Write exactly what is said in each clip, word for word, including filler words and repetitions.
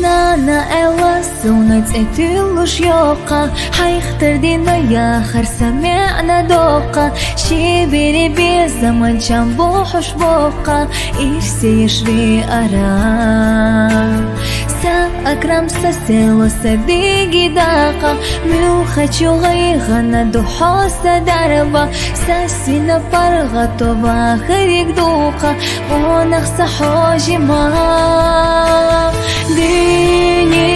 Нана, Ӏела, суна цӀе туьллуш йоккха, хьайх тардина яхар са мягӀна доккха, ши бере безаман чам бохьуш боккха, ирсе еш веара. Са Акрам, са село, са диги дакъа, муьлххачу гӀайгӀана духьо са дарба, са сина паргӀато вахариг дулхъа, къонах са хьожима. Дуьне,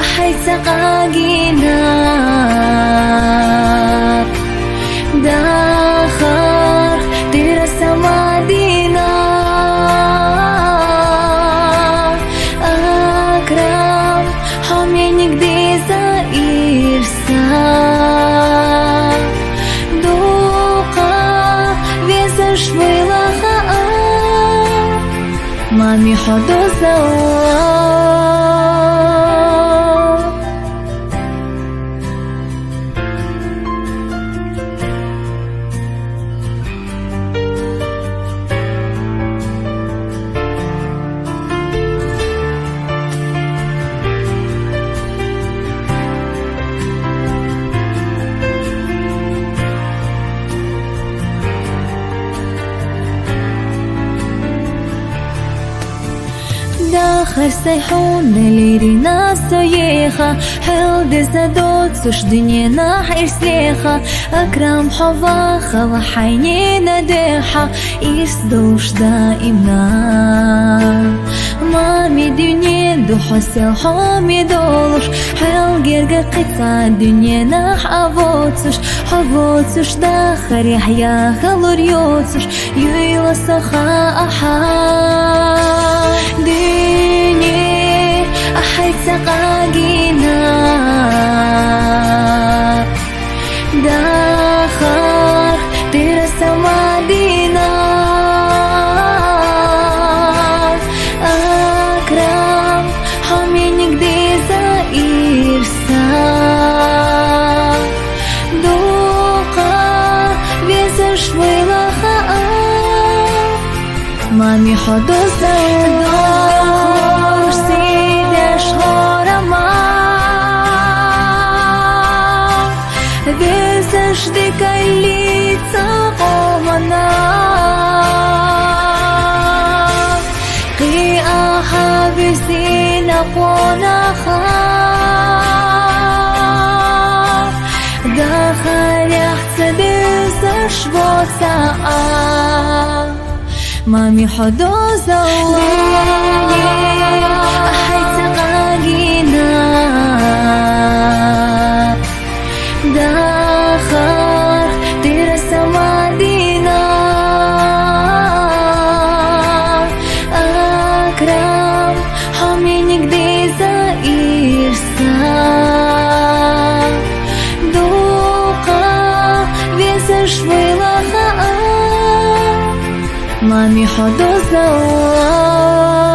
ахьайца къагина, дахар тира са Мадина. Акрам, хьо миниг деза ирса, дукха везаш вайлаха а, мами, хьо дозалла. Дахар сай хьуна лерина со еха, хӀел деза доцуш дуьненахь ирс леха. Акрам, хьо вахала хьайнена дехьа, ирс долуш даимна. Мами, дуьне ду хьо сел хьоме долуш, хьел герга кхин цхьа дуьненахь а воцуш, хьо воцуш дахарехь яхалур йоцуш, юйла со хаа хьа. Дуьне, ахьайца къагина, дахар тира са Мадина. Акрам, хьо миниг деза ирса, дукха везаш вайлаха а, мами, хьо дозалла. Дохуш сий деш хӀорамма, везаш дикаллица къомана, кхиа хьан везина къонаха, дахарехь ца дезаш воца а. Мами, хьо дозалла, ахьайца къагина, дахар тира са Мадина. Акрам, хьо миниг деза ирса, дукха везаш вайлаха а, мами, хьо дозалла.